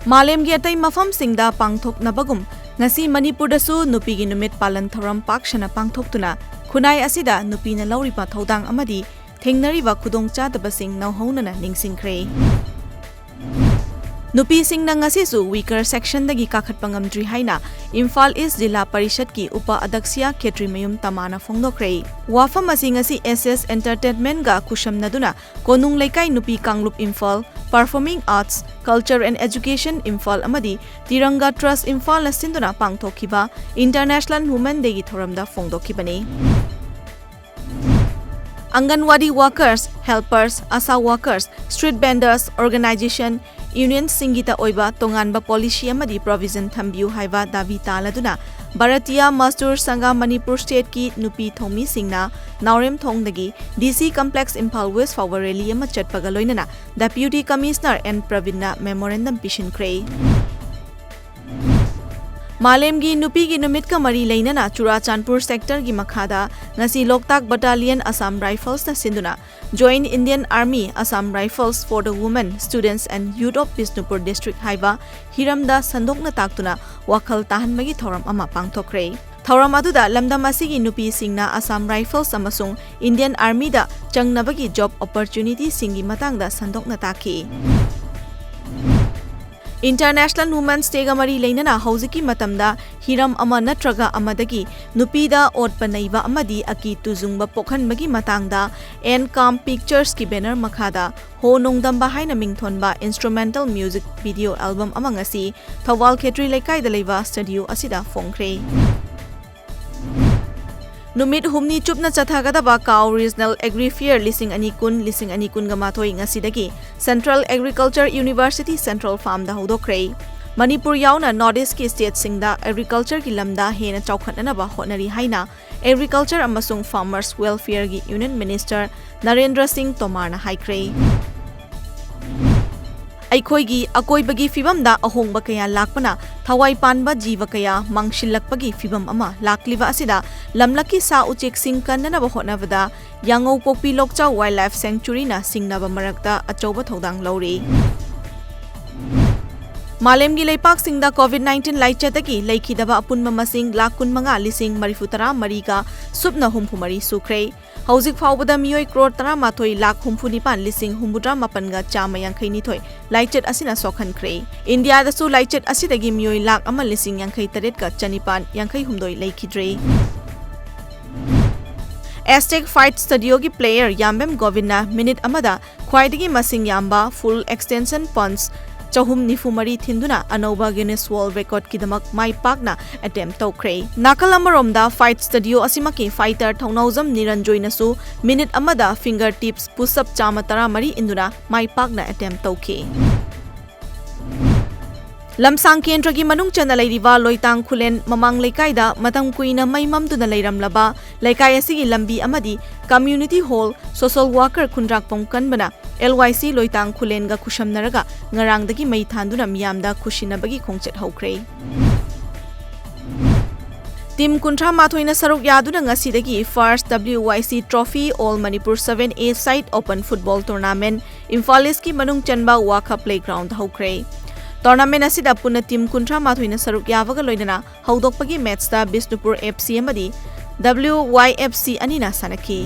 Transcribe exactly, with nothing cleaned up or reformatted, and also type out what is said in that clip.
ꯃꯥꯂꯦꯝꯒꯤ ꯑꯇꯩ ꯃꯐꯝꯁꯤꯡꯗ ꯄꯥꯡꯊꯣꯛꯅꯕꯒꯨꯝ, ꯉꯁꯤ ꯃꯅꯤꯄꯨꯔꯗꯁꯨ ꯅꯨꯄꯤꯒꯤ ꯅꯨꯃꯤꯠ ꯄꯥꯂꯟ ꯊꯧꯔꯝ ꯄꯥꯛ ꯁꯟꯅ ꯄꯥꯡꯊꯣꯛꯇꯨꯅ ꯈꯨꯟꯅꯥꯏ ꯑꯁꯤꯗ ꯅꯨꯄꯤꯅ ꯂꯧꯔꯤꯕ ꯊꯧꯗꯥꯡ ꯑꯃꯗꯤ ꯊꯦꯡꯅꯔꯤꯕ ꯈꯨꯗꯣꯡꯆꯥꯗꯕꯁꯤꯡ ꯅꯧꯍꯧꯅꯅ ꯅꯤꯡꯁꯤꯡꯈ꯭ꯔꯦ꯫ ꯅꯨꯄꯤꯁꯤꯡꯅ ꯉꯁꯤꯁꯨ weaker sectionꯗꯒꯤ ꯀꯥꯈꯠꯄ ꯉꯝꯗ꯭ꯔꯤ ꯍꯥꯏꯅ ꯏꯝꯐꯥꯜ ꯏꯁ ꯖꯤꯂꯥ ꯄꯔꯤꯁꯠꯀꯤ ꯎꯄ ꯑꯗꯛꯁꯤꯌꯥ ꯈꯦꯇ꯭ꯔꯤꯃꯌꯨꯝ ꯇꯃꯥꯅ ꯐꯣꯡꯗꯣꯛꯈ꯭ꯔꯦ꯫ ꯋꯥꯐꯝ ꯑꯁꯤ ꯉꯁꯤ ꯑꯦꯁ ꯑꯦꯁ Entertainmentꯒ ꯈꯨꯠꯁꯝꯅꯗꯨꯅ ꯀꯣꯅꯨꯡ ꯂꯩꯀꯥꯏ ꯅꯨꯄꯤ ꯀꯥꯡꯂꯨꯞ Imphal, Performing Arts, Culture and Education Imphal ꯑꯃꯗꯤ ꯇꯤꯔꯪꯒꯥ Trust ꯏꯝꯐꯥꯜꯅ ꯁꯤꯟꯗꯨꯅ ꯄꯥꯡꯊꯣꯛꯈꯤꯕ International Women Dayꯒꯤ ꯊꯧꯔꯝꯗ ꯐꯣꯡꯗꯣꯛꯈꯤꯕꯅꯤ꯫ ꯑꯪꯒꯟꯋꯥꯗꯤ workers, helpers, ASHA workers, street vendors, organization, unionꯁꯤꯡꯒꯤꯇ ꯑꯣꯏꯕ ꯇꯣꯉꯥꯟꯕ policy ꯑꯃꯗꯤ provision ꯊꯝꯕꯤꯌꯨ ꯍꯥꯏꯕ ꯗꯥꯕꯤ ꯇꯥꯂꯗꯨꯅ ꯚꯥꯔꯇꯤꯌꯥ ꯃꯖꯗꯨꯔ ꯁꯪꯘ ꯃꯅꯤꯄꯨꯔ stateꯀꯤ ꯅꯨꯄꯤ ꯊꯧꯃꯤꯁꯤꯡꯅ ꯅꯥꯎꯔꯦꯝꯊꯣꯡꯗꯒꯤ D C complex Imphal West ꯐꯥꯎꯕ rally ꯑꯃ ꯆꯠꯄꯒ ꯂꯣꯏꯅꯅ Deputy Commissioner N ꯄ꯭ꯔꯕꯤꯟꯅ memorandum ꯄꯤꯁꯤꯟꯈ꯭ꯔꯦ꯫ ꯃꯥꯂꯦꯝꯒꯤ ꯅꯨꯄꯤꯒꯤ ꯅꯨꯃꯤꯠꯀ ꯃꯔꯤ ꯂꯩꯅꯅ ꯆꯨꯔꯥꯆꯥꯟꯄꯨꯔ sectorꯒꯤ ꯃꯈꯥꯗ ꯉꯁꯤ ꯂꯣꯛꯇꯥꯛ Battalion Assam Riflesꯅ ꯁꯤꯟꯗꯨꯅ Joint Indian Army Assam Rifles for the Women, Students and Youth of Bishnupur District ꯍꯥꯏꯕ ꯍꯤꯔꯝꯗ ꯁꯟꯗꯣꯛꯅ ꯇꯥꯛꯇꯨꯅ ꯋꯥꯈꯜ ꯇꯥꯍꯟꯕꯒꯤ ꯊꯧꯔꯝ ꯑꯃ ꯄꯥꯡꯊꯣꯛꯈ꯭ꯔꯦ꯫ ꯊꯧꯔꯝ ꯑꯗꯨꯗ ꯂꯝꯗꯝ ꯑꯁꯤꯒꯤ ꯅꯨꯄꯤꯁꯤꯡꯅ Assam Rifles ꯑꯃꯁꯨꯡ Indian Armyꯗ ꯆꯪꯅꯕꯒꯤ job opportunityꯁꯤꯡꯒꯤ ꯃꯇꯥꯡꯗ ꯁꯟꯗꯣꯛꯅ ꯇꯥꯛꯈꯤ꯫ International Women's Dayꯒ ꯃꯔꯤ ꯂꯩꯅꯅ ꯍꯧꯖꯤꯛꯀꯤ ꯃꯇꯝꯗ ꯍꯤꯔꯝ ꯑꯃ ꯅꯠꯇ꯭ꯔꯒ ꯑꯃꯗꯒꯤ ꯅꯨꯄꯤꯗ ꯑꯣꯠꯄ ꯅꯩꯕ ꯑꯃꯗꯤ ꯑꯀꯤ ꯇꯨꯖꯨꯡꯕ ꯄꯣꯛꯍꯟꯕꯒꯤ ꯃꯇꯥꯡꯗ N Calm Picturesꯀꯤ banner ꯃꯈꯥꯗ ꯍꯣ ꯅꯣꯡꯗꯝꯕ ꯍꯥꯏꯅ ꯃꯤꯡꯊꯣꯟꯕ instrumental music video album ꯑꯃ ꯉꯁꯤ ꯊꯧꯕꯥꯜ ꯈꯦꯇ꯭ꯔꯤ ꯂꯩꯀꯥꯏꯗ ꯂꯩꯕ studio ꯑꯁꯤꯗ ꯐꯣꯡꯈ꯭ꯔꯦ꯫ ꯅꯨꯃꯤꯠ ꯍꯨꯝꯅꯤ ꯆꯨꯞꯅ ꯆꯠꯊꯒꯗꯕ CAO Regional Agri Fair ꯂꯤꯁꯤꯡ ꯑꯅꯤ ꯀꯨꯟ, ꯂꯤꯁꯤꯡ ꯑꯅꯤ ꯀꯨꯟꯒ ꯃꯥꯊꯣꯏ ꯉꯁꯤꯗꯒꯤ Central Agriculture University Central Farmꯗ ꯍꯧꯗꯣꯛꯈ꯭ꯔꯦ꯫ Manipur ꯌꯥꯎꯅ North Eastꯀꯤ stateꯁꯤꯡꯗ agricultureꯒꯤ ꯂꯝꯗ ꯍꯦꯟꯅ ꯆꯥꯎꯈꯠꯅꯅꯕ ꯍꯣꯠꯅꯔꯤ ꯍꯥꯏꯅ Agriculture ꯑꯃꯁꯨꯡ Farmers Welfareꯒꯤ Union Minister ꯅꯔꯦꯟꯗ꯭ꯔ ꯁꯤꯡ ꯇꯣꯃꯥꯔꯅ ꯍꯥꯏꯈ꯭ꯔꯦ꯫ ꯑꯩꯈꯣꯏꯒꯤ ꯑꯀꯣꯏꯕꯒꯤ ꯐꯤꯕꯝꯗ ꯑꯍꯣꯡꯕ ꯀꯌꯥ ꯂꯥꯛꯄꯅ ꯊꯋꯥꯏ ꯄꯥꯟꯕ ꯖꯤꯕ ꯀꯌꯥ ꯃꯥꯡꯁꯤꯜꯂꯛꯄꯒꯤ ꯐꯤꯕꯝ ꯑꯃ ꯂꯥꯛꯂꯤꯕ ꯑꯁꯤꯗ ꯂꯝꯂꯛꯀꯤ ꯁꯥ ꯎꯆꯦꯛꯁꯤꯡ ꯀꯟꯅꯅꯕ ꯍꯣꯠꯅꯕꯗ ꯌꯥꯉꯧꯄꯣꯛꯄꯤ ꯂꯣꯛꯆꯥꯎ Wildlife Sanctuaryꯅ ꯁꯤꯡꯅꯕ ꯃꯔꯛꯇ ꯑꯆꯧꯕ ꯊꯧꯗꯥꯡ ꯂꯧꯔꯤ꯫ ꯃꯥꯂꯦꯝꯒꯤ ꯂꯩꯄꯥꯛꯁꯤꯡꯗ COVID nineteen ꯂꯥꯏꯆꯠꯇꯒꯤ ꯂꯩꯈꯤꯗꯕ ꯑꯄꯨꯟꯕ ꯃꯁꯤꯡ ꯂꯥꯈ ꯀꯨꯟꯃꯉꯥ ꯂꯤꯁꯤꯡ ꯃꯔꯤꯐꯨ ꯇꯔꯥ ꯃꯔꯤꯒ ꯁꯨꯞꯅ ꯍꯨꯝꯐꯨ ꯃꯔꯤ ꯁꯨꯈ꯭ꯔꯦ꯫ ꯍꯧꯖꯤꯛ ꯐꯥꯎꯕꯗ ꯃꯤꯑꯣꯏ ꯀ꯭ꯔꯣꯔ ꯇꯔꯥꯃꯥꯊꯣꯏ ꯂꯥꯈ ꯍꯨꯝꯐꯨ ꯅꯤꯄꯥꯟ ꯂꯤꯁꯤꯡ ꯍꯨꯝꯐꯨꯇꯔꯥ ꯃꯥꯄꯟꯒ ꯆꯥꯝꯃ ꯌꯥꯡꯈꯩ ꯅꯤꯊꯣꯏ ꯂꯥꯏꯆꯠ ꯑꯁꯤꯅ ꯁꯣꯛꯍꯟꯈ꯭ꯔꯦ꯫ ꯏꯟꯗꯤꯌꯥꯗꯁꯨ ꯂꯥꯏꯆꯠ ꯑꯁꯤꯗꯒꯤ ꯃꯤꯑꯣꯏ ꯂꯥꯈ ꯑꯃ ꯂꯤꯁꯤꯡ ꯌꯥꯡꯈꯩ ꯇꯔꯦꯠꯀ ꯆꯅꯤꯄꯥꯟ ꯌꯥꯡꯈꯩ ꯍꯨꯝꯗꯣꯏ ꯂꯩꯈꯤꯗ꯭ꯔꯦ꯫ Aztec Fight Studioꯒꯤ player ꯌꯥꯝꯕꯦꯝ ꯒꯣꯕꯤꯟꯅ ꯃꯤꯅꯤꯠ ꯑꯃꯗ ꯈ꯭ꯋꯥꯏꯗꯒꯤ ꯃꯁꯤꯡ ꯌꯥꯝꯕ full extension punch ꯆꯍꯨꯝ ꯅꯤꯐꯨ ꯃꯔꯤ ꯊꯤꯟꯗꯨꯅ ꯑꯅꯧꯕ Guinness World Recordꯀꯤꯗꯃꯛ ꯃꯥꯏ ꯄꯥꯛꯅ attempt ꯇꯧꯈ꯭ꯔꯦ꯫ ꯅꯥꯀꯜ ꯑꯃꯔꯣꯝꯗ Fight Studio ꯑꯁꯤꯃꯛꯀꯤ fighter ꯊꯧꯅꯥꯎꯖꯝ ꯅꯤꯔꯟꯖꯣꯏꯅꯁꯨ ꯃꯤꯅꯤꯠ ꯑꯃꯗ finger tips push up ꯆꯥꯝꯃ ꯇꯔꯥꯃꯔꯤ ꯏꯟꯗꯨꯅ ꯃꯥꯏ ꯄꯥꯛꯅ attempt ꯇꯧꯈꯤ꯫ ꯂꯝꯁꯥꯡ ꯀꯦꯟꯗ꯭ꯔꯒꯤ ꯃꯅꯨꯡ ꯆꯟꯅ ꯂꯩꯔꯤꯕ ꯂꯣꯏꯇꯥꯡ ꯈꯨꯂꯦꯟ ꯃꯃꯥꯡ ꯂꯩꯀꯥꯏꯗ ꯃꯇꯝ ꯀꯨꯏꯅ ꯃꯩ ꯃꯝꯗꯨꯅ ꯂꯩꯔꯝꯂꯕ ꯂꯩꯀꯥꯏ ꯑꯁꯤꯒꯤ ꯂꯝꯕꯤ ꯑꯃꯗꯤ community hall social worker ꯈꯨꯟꯗ꯭ꯔꯥꯛꯄꯝ ꯀꯟꯕꯅ LYC ꯂꯣꯏꯇꯥꯡ ꯈꯨꯂꯦꯟꯒ ꯈꯨꯠꯁꯝꯅꯔꯒ ꯉꯔꯥꯡꯗꯒꯤ ꯃꯩ ꯊꯥꯟꯗꯨꯅ ꯃꯤꯌꯥꯝꯗ ꯈꯨꯠꯁꯤꯟꯅꯕꯒꯤ ꯈꯣꯡꯆꯠ ꯍꯧꯈ꯭ꯔꯦ꯫ Team ꯀꯨꯟꯊ꯭ꯔꯥ ꯃꯥꯊꯣꯏꯅ ꯁꯔꯨꯛ ꯌꯥꯗꯨꯅ ꯉꯁꯤꯗꯒꯤ first WYC Trophy All Manipur seven A Side Open Football Tournament Imphal Eastꯀꯤ ꯃꯅꯨꯡ ꯆꯟꯕ ꯋꯥꯈ playground ꯍꯧꯈ꯭ꯔꯦ꯫ Tournament ꯑꯁꯤꯗ ꯄꯨꯟꯅ team ꯀꯨꯟꯊ꯭ꯔꯥ ꯃꯥꯊꯣꯏꯅ ꯁꯔꯨꯛ ꯌꯥꯕꯒ ꯂꯣꯏꯅꯅ ꯍꯧꯗꯣꯛꯄꯒꯤ matchꯇ ꯕꯤꯁꯅꯨꯄꯨꯔ FC ꯑꯃꯗꯤ WYFC ꯑꯅꯤꯅ ꯁꯥꯟꯅꯈꯤ꯫